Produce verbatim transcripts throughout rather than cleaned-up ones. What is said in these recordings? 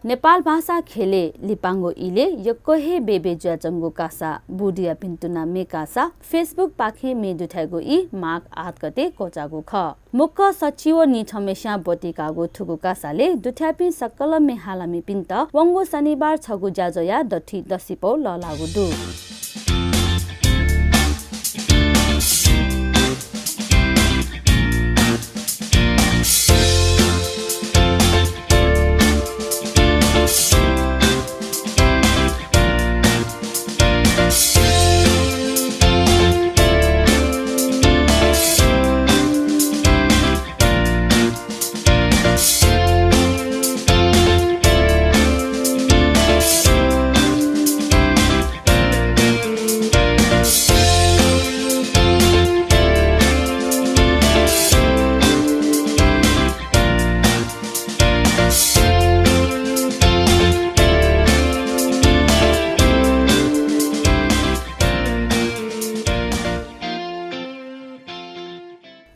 नेपाल भाषा ख्यलय् लिपांगु इलय् यक्व हे बेबे जुयाच्वंगु कासा बुदिया भिन्तुना मे कासा Facebook पाखें मे दुथ्याइगु ई माघ आठ गते क्वचाःगु खः। मुक्क सच्छि व नीछम्हेस्यां ब्वति काःगु थुगु कासालय् दुथ्याःपिं सकल मे हालामिपिन्त वंगु शनिबार छगू ज्याझ्वःया दथुइ दसिपौ लःल्हाःगु दु।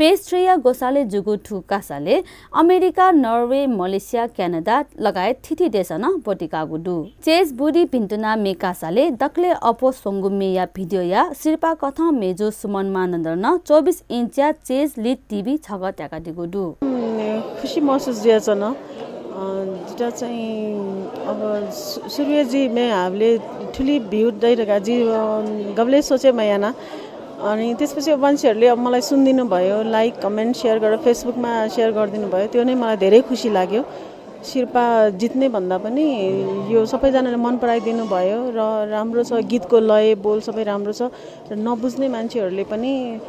Page three या ग्वसालय् जूगु थुगु कासालय् अमेरिका, नर्वे, मलेसिया, क्यानाडा लगायत थीथी देशं नं ब्वति काःगु दु। चेस बुदी भिन्तुना मे कासालय् दकलय् अप्वः स्वंगु मेया भिडियोया सिरपाः कथं मेजु सुमन मानन्धरं नं चौबिस इन्चया चेस लिड टिभी छगः त्याकादीगु दु। उम्, खुसी महसुस जुयाच्वन। अ, जितः चाहिँ अब सु-, सुरुइ जि मे हाबले थुलि भ्यू दइ धकाः जि, अ, गबलें सोचे मयाना। अनि त्यसपछि अब मान्छेहरूले अब मलाई सुनिदिनु भयो, like, comment, share गरेर Facebook मा share गरिदिनु भयो, त्यो नै मलाई धेरै खुसी लाग्यो। सिरपाः जित्ने भन्दा पनि यो सबैजनाले मन पराइदिनु भयो र राम्रो छ, गीतको लय, बोल सबै राम्रो छ र नबुझ्ने मान्छेहरूले पनि,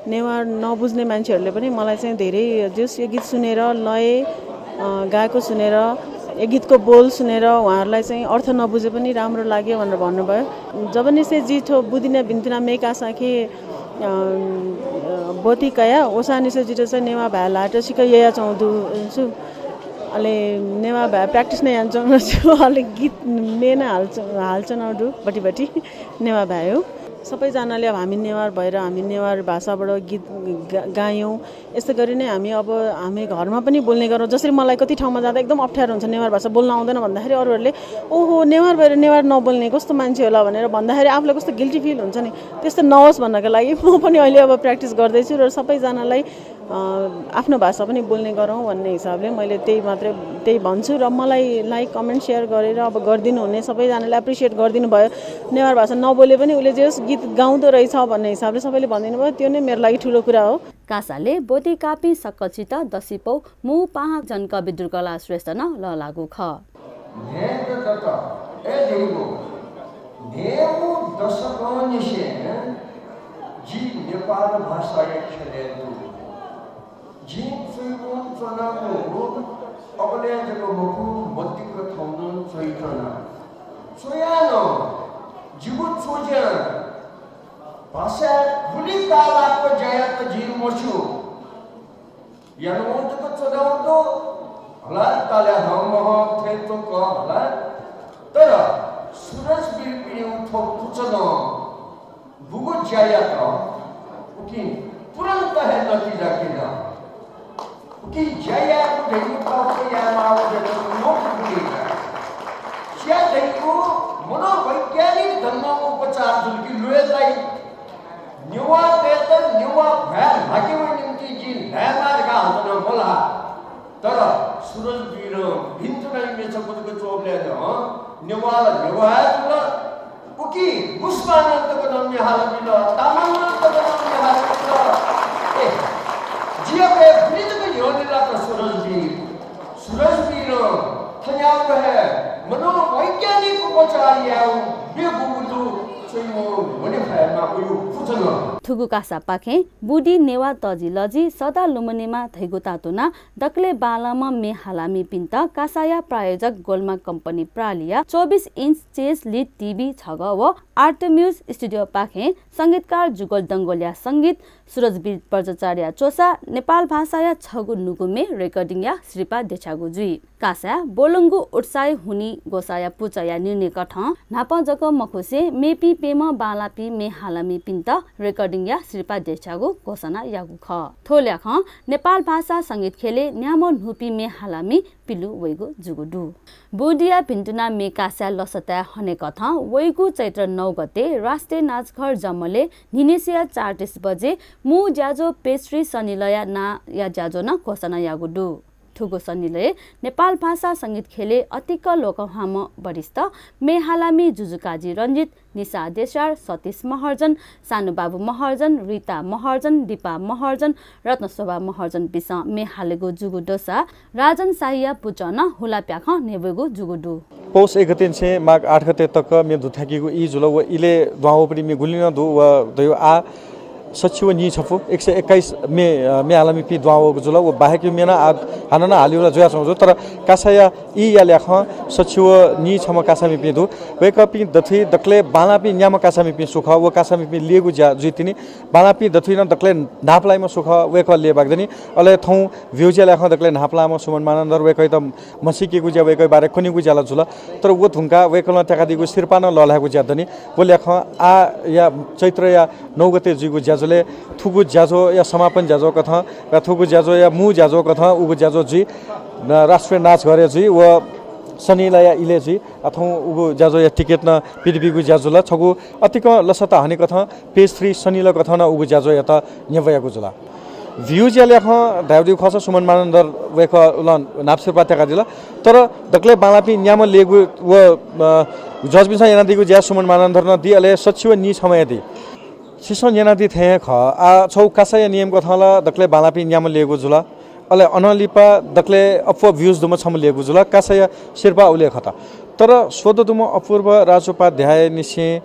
नेवार नबुझ्ने मान्छेहरूले पनि मलाई चाहिँ धेरै जस यो गीत सुनेर, लय, अ, गाएको सुनेर, यो गीतको बोल सुनेर उहाँहरूलाई चाहिँ अर्थ नबुझे पनि राम्रो लाग्यो भनेर भन्नुभयो। जबनिसे जि थ्व बुदिना भिन्तुना मे कासाखे, अ, अ, ब्वति कया, ओसानिसे जितः चाहिँ नेवाः भाय् ल्हात सिक्क ययाच्वंगु दु छु। अले नेवाः भाय् practice नं यानाच्वंगु छु। अले गीत मे नं हालच्व-, हालच्वनागु दु बटि बटि। नेवाः भाय् हो। सबैजनाले अब हामी नेवार भएर हामी नेवार भाषाबाट गीत गा-, गायौँ। यस्तै गरी नै हामी अब हामी घरमा पनि बोल्ने गरौँ। जसरी मलाई कति ठाउँमा जाँदा एकदम अप्ठ्यारो हुन्छ, नेवार भाषा बोल्न आउँदैन भन्दाखेरि अरूहरूले, "ओहो, नेवार भएर नेवार नबोल्ने कस्तो मान्छे होला?" भनेर भन्दाखेरि आफूलाई कस्तो guilty feel हुन्छ नि, त्यस्तो नहोस् भन्नका लागि म पनि अहिले अब practice गर्दैछु र सबैजनालाई, अ, आफ्नो भाषा पनि बोल्ने गरौँ भन्ने हिसाबले मैले त्यही मात्रै, त्यही भन्छु। र मलाई like, comment, share गरेर अब गरिदिनु हुने सबैजनाले appreciate गरिदिनु भयो। नेवार भाषा नबोले पनि उसले जे होस् गीत गाउँदो रहेछ भन्ने हिसाबले सबैले भनिदिनु भयो, त्यो नै मेरो लागि ठुलो कुरा हो। कासालय् ब्वति काःपिं सकलसित दसिपौ मू पाहां जनकवि दुर्गालाल श्रेष्ठ नं लःल्हाःगु खः। न्हय्दँ दत, अय् धिंगु, न्हय्गू दशकंनिसें जि नेपाल भाषाया ख्यलय् दु। जिं च्वयाच्वनागु अबलय् जक मखु, मदिक्क थौं नं च्वयाच्वना। च्वयाः नं जिगु च्वज्यां भाषाय् गुलि ताःलाक ज्या यात जिं मस्यू। यानावं जक च्वनावं दु, हला, तालय् हं महं थें च्वंक हला। तर सुरज वीरपिनिगु थ्व पुचलं गुगु ज्या यात, उकिं तुरुन्त हे नतिजा क्यन। उकिं ज्या यायेगु धइगु तःपु यायेमाःगु धइगु नोक गुलि का। ज्या धइगु मनोवैज्ञानिक ढंगं उपचार जुल कि ल्वय् लाइ। नेवाःतय्त नेवाः भ्वाय् ल्हाकेगु निंतिं जिं ल्हायेमाः धकाः हाकनं मल्हाः। तर सुरज वीरं भिन्तुना मे छकू जक च्वःबलय् नं नेवाः ला नेवाः हे जुल। उकिं मुस्मानं तक नं म्ये हालाबिल, तामाङनं तक नं म्ये हालाबिल। ए, जियाके गुलि जक न्ह्यःने लात सुरज वीर। सुरज वीरं थज्याःगु हे मनोवैज्ञानिक उपचार यायेगु ब्यू गुगु दु, च्वइम्ह न्ह्यःने फयेमाः वइगु पुचलं। थुगु कासापाखें बुदी नेवाः तजिलजि सदां लुमनेमाः धइगु तातुनाः दकलय् बांलाःम्ह म्ये हालामिपिन्त कासाया प्रायोजक गोलमा कम्पनी प्रालिया चौबिस इन्च चेस लिड टिभी छगः व आर्टम्युज स्टुडियोपाखें संगीतकार जुगल डंगोलया संगीत, सुरजवीर बज्राचार्यया च्वसा, नेपाल भाषाया छगू न्हूगु म्ये रेकर्डिङया सिरपाः देछ्याःगु जुइ। कासाय् ब्वलंगु उत्साही हुनिं ग्वसाःया पुचःया निर्णय कथं न्हापां जक मखुसें मेपिं प्यम्ह बांलाःपिं म्ये हालामिपिन्त रेकर्डिङ या सिरपाः देछ्याःगु घोषणा याःगु खः। थ्व ल्याखं नेपाल भाषा संगीत ख्यलय् न्याम्ह न्हूपिं म्ये हालामि पिलु वइगु जूगु दु। बुँदिया भिन्तुना म्ये कासाय् लसताय् हनेकथं वइगु चैत्र नौ गते राष्ट्रिय नाचघर जमलय् न्हिनिसिया चार तीस बजे मू ज्याझ्वः पेजथ्री सनिलया नांया ज्याझ्वः नं घोषणा याःगु दु। थुगु सनिलय् नेपाल भाषा संगीत ख्यलय् अतिक लोकंह्वाःम्ह वरिष्ठ म्ये हालामि जुजुकाजी रञ्जित, निशा देशार, सतीश महर्जन, सानुबाबु महर्जन, रिता महर्जन, दिपा महर्जन, रत्नशोभा महर्जनपिन्सं म्ये हालेगु जूगु दसा राजन शाहीया पुचः नं हुलाप्याखं न्ह्यब्वयेगु जूगु दु। पौष एक गतेनिसें माघ आठ गते तक म्ये दुथ्याकीगु ई जुल। व इलय् दुहां वःपिं म्ये गुलि नं दु, व दयु आः सच्छि व नीछपु एक सय एक्काइस म्ये, अ, म्ये हालामिपिं दुहां वःगु जुल। व बाहेक म्ये नं आः हानं नं हालेगु ला जुयाच्वंगु जुल। तर कासाया ईया ल्याखं सच्छि व नीछम्ह कासामिपिं दु। वय्कःपिं दथुइ दकलय् बांलाःपिं न्याम्ह कासामिपिं सु खः, व कासामिपिं ल्ययेगु ज्या जुइतिनि। बांलाःपिं दथुइ नं दकलय् न्हापालाइम्ह सु खः, वय्कः ल्ययेबाक दनि। अले थौं भ्यूज्या ल्याखं दकलय् न्हापालाःम्ह सुमन मानन्धर, वय्कःयात म्हसीकेगु ज्या, वय्कःया बारे कनेगु ज्या ला जुल। तर व धुंकाः वय्कलं त्याकादीगु सिरपाः नं लःल्हायेगु ज्या दनि। व ल्याखं आःया चैत्रया नौ गते जुइगु ज्याझ्वलय् थुगु ज्याझ्वःया समापन ज्याझ्वः कथं, वा थुगु ज्याझ्वःया मू ज्याझ्वः कथं उगु ज्याझ्वः जुइ, न, राष्ट्रिय नाचघरय् जुइ, व सनिलया इलय् जुइ। आः थौं उगु ज्याझ्वःया टिकट नं पिदबीगु ज्या जुल। छगू अतिकं लसता हनेकथं पेजथ्री सनिल कथं नं उगु ज्याझ्वःयात न्ह्यब्वयागु जुल। भ्यूज्या ल्याखं धायेगु खःसा सुमन मानन्धर वय्कलं न्हापा सिरपाः त्याकादिल। तर दकलय् बांलाःपिं न्याम्ह ल्ययेगु व, अ, जजपिन्सं यानादीगु ज्या सुमन मानन्धरं नं दी, अले सच्छि व नीछम्हं दी। छिसं न्यनादी थें हे खः। आः छगू कासाया नियम कथं ला दकलय् बांलाःपिं न्याम्ह ल्ययेगु जुल। अले अनं लिपा दकलय् अप्वः भ्यूज दुम्ह छम्ह ल्ययेगु जुल। कासाया सिरपाः उलि हे खत। तर स्वदँ दुम्ह अपूर्व राजोपाध्यायनिसें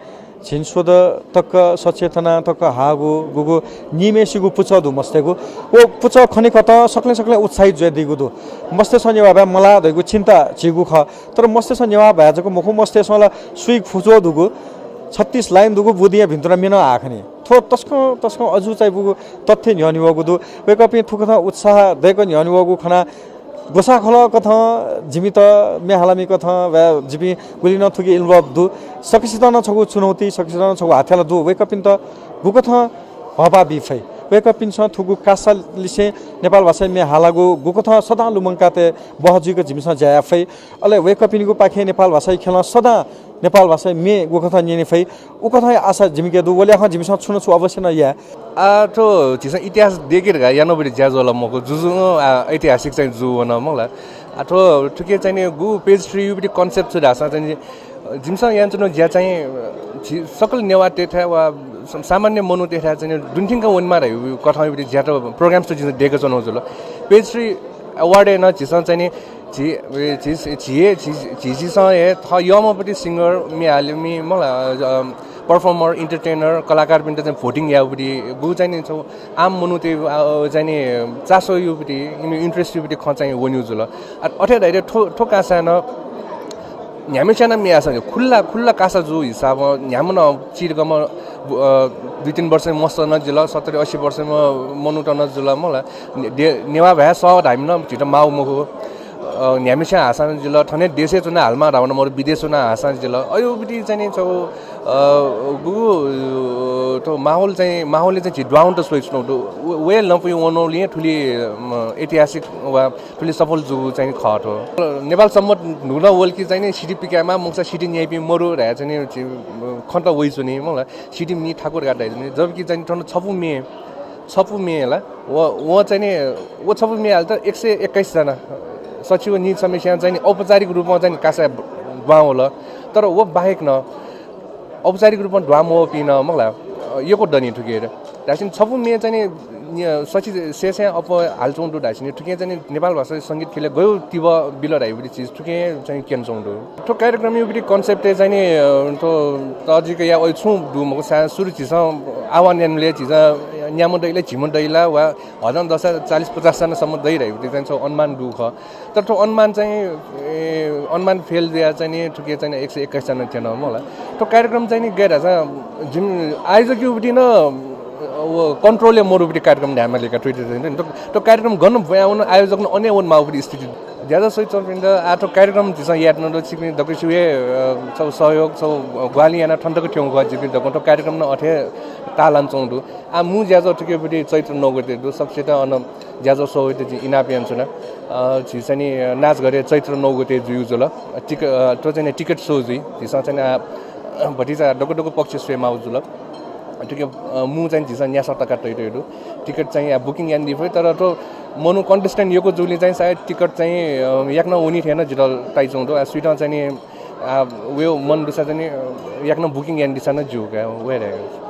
झिंस्वदँ तक, सचेतना तक हाःगु गुगु नीम्हय्सिगु पुचः दु मस्तय्गु। व पुचः खनेकथं सकलें सकलें उत्साहित जुयादीगु दु। मस्तय्सं नेवाः भाय् मलाः धइगु चिन्ता झीगु खः। तर मस्तय्सं नेवाः भाय् जक मखु, मस्तय्सं ला स्वीगु पुचः दुगु, छत्तीस लाइन दुगु बुँदिया भिन्तुना म्ये नं आः खनी। थ्व तसकं तसकं अजू चायापुगु तथ्य न्ह्यःने वःगु दु। वय्कःपिं थुकथं उत्साह दय्क न्ह्यःने वःगु खनाः ग्वसाःखलः कथं जिमित म्ये हालामि कथं वा जिपिं गुलि नं थुकी involve दु। सकसितं नं छगू चुनौती, सकसितं नं छगू हाथ्याला दु। वय्कःपिन्त गुकथं हःपाः बी फइ? वय्कःपिन्सं थुगु कासा लिसें नेपाल भाषाय् म्ये हालागु गुकथं सदां लुमंकातये बहः जुइक जिमिसं ज्या याये फइ? अले वय्कःपिनिगु पाखें नेपाल भाषाया ख्यलं सदां नेपाल भाषाया म्ये गुकथं न्यने फइ, उकथंया आशा जिमिके दु। व ल्याखं जिमिसं छुं न छुं अवश्य नं याये। आः थ्व झीसं इतिहास दय्के धकाः यानाबलय् ज्याझ्वः ला मखु, जुजुं, आः, ऐतिहासिक चाहिँ जू वन मखुला। आः थ्व थुके चाहिँ नि गु पेजथ्री युपिं concept छु धाःसा चाहिँ नि, अ, जिमिसं यानाच्वनागु ज्या चाहिँ, अ, झी सकल नेवाःतय्थाय् वा स-, सामान्य मनूतय्थाय् चाहिँ नि दुने थ्यंक वनेमाः धइगु कथं युपिं ज्यात programs त जिमिसं दय्काच्वनागु जुल। पेजथ्री award-य् नं झीसं चाहिँ नि झी, ए, झी, झी हे, झी, झी, झीसं हे थः यःम्हपट्टि singer, म्ये हालामि, मखुला, अ, performer, entertainer, कलाकारपिन्त चाहिँ voting याःपट्टि, गु चाहिँ नि छगू आम मनूतय्, अ, चाहिँ नि चासो युपट्टि, इमि interest युपट्टि खँ चाहिँ वनीगु जुल। अ, अथे धयातः थ्व, थ्व कासाय् नं न्ह्याम्हस्यां नं म्ये हाःसा, खुल्ला, खुल्ला कासा जू हिसाबं न्ह्याम्ह नं चिधिकःम्ह, अ, दुई तीन वर्ष मस्त नं जुल, सत्तरी अस्सी वर्षम्ह मनूत नं जुल, मखुला। ने-, दे-, नेवाः भाय् सः धाःम्ह नं झीत माःगु मखु। अ, न्ह्याम्हस्यां हाःसां जिल, थन देशय् च्वनाः हालेमाः धाःगु नं मरु, विदेश च्वनाः हाःसां जिल। अय् उबलय् चाहिँ नि छगू, अ, गुगु, अ, थ्व माहौल चाहिँ, माहौलय् चाहिँ झी दुहां वनेत स्वयाच्वनागु दु। व-, वया लँपुइ वनेगुलिं थुलि, अ, ऐतिहासिक वा थुलि सफल जूगु चाहिँ नि खः थ्व। नेपाल संवत् न्हूदँ वल कि चाहिँ नि सिधि पिकायेमाः, मखुसा सिधि न्याइपिं मरु धयाः चाहिँ नि झी, अ, खँ त वइच्वनी, मखुला। सिधि म्ये थाकु धकाः धाइच्वनी। जबकि चाहिँ नि थन छपु म्ये, छपु म्ये ला, व, व चाहिँ नि, व छपु म्ये हालेत एक सय एक्काइस जना, सच्छि व नीछम्हस्यां चाहिँ नि औपचारिक रूपं चाहिँ नि कासाय् दुहां वल। तर व बाहेक नं औपचारिक रूपं दुहां मवःपिं नं, मखुला, यक्व दनि थुके। धाःसा नि छपु म्ये चाहिँ नि, नि, सच्छि सय्‌सय् अप्वः हालाच्वंगु दु धाःसा नि, थुके चाहिँ नि नेपाल भाषा संगीत ख्यलय् गय् तिबः बिल धाइबलय् चिज थुके चाहिँ नि क्यनाच्वंगु दु। थ्व कार्यक्रम युपट्टि concept-य् चाहिँ नि, अ, थ्व तजिक या अय् छुं दु मखु, सा-, सुरु झीसं आह्वान यानाबलय् झीसं न्याम्ह दइ ला, झिम्ह दइ ला, वा हजं दसा चालिस पचास जनासम्म दइ धाइबलय् चाहिँ छगू अनुमान दु खः। तर थ्व अनुमान चाहिँ, ए, अनुमान fail जुयाः चाहिँ नि थुके चाहिँ नि एक सय एक्काइस जना थ्यन, मखुला। थ्व कार्यक्रम चाहिँ नि गय् धाःसा जिम-, आयोजक युपट्टि नं, अ, व control-य् मरुपट्टि कार्यक्रम धायेमाः का थुइते चाहिँ नि। थ्व, थ्व कार्यक्रम गन ब्वया वन, आयोजक नं अन हे वनेमाःगुपट्टि स्थिति। ज्याझ्वः स्वयाच्वंपिन्त आः थ्व कार्यक्रम झीसं यायेत्यनागु दु, छिकपिं दक्वसिबय्, अ, छगू सहयोग, छगू ग्वाहालि यानाः थन तक थ्यंगु खः जिपिं दक्वं। थ्व कार्यक्रम नं अथे ताःलानाच्वंगु दु। आ, मू ज्याझ्वः थुकियापट्टि चैत्र नौ गते दु। सकसित अन ज्याझ्वः स्वः वयेत जिं इनाप यानाच्वना। अ, झी चाहिँ नि नाचघरे चैत्र नौ गते जुइगु जुल। टिक-, अ, थ्व चाहिँ नि टिकट स्वः जुइ। झीसं चाहिँ नि, आ, भतिचा दक्व दक्व पक्ष स्वये माःगु जुल। थुकिया, अ, मू चाहिँ झीसं न्यासः तका तयातयागु दु। टिकट चाहिँ, आ, booking यानादी फइ, तर थ्व मनू contestant यक्व जूगुलिं चाहिँ सायद टिकट चाहिँ, अ, याकनं वनी थें नं जितः ताइच्वंगु दु। आ, सुयातं चाहिँ नि, आ, वयेगु मन दुसा चाहिँ नि, अ, याकनं booking यानादीसा नं ज्यू का, वये धयागु।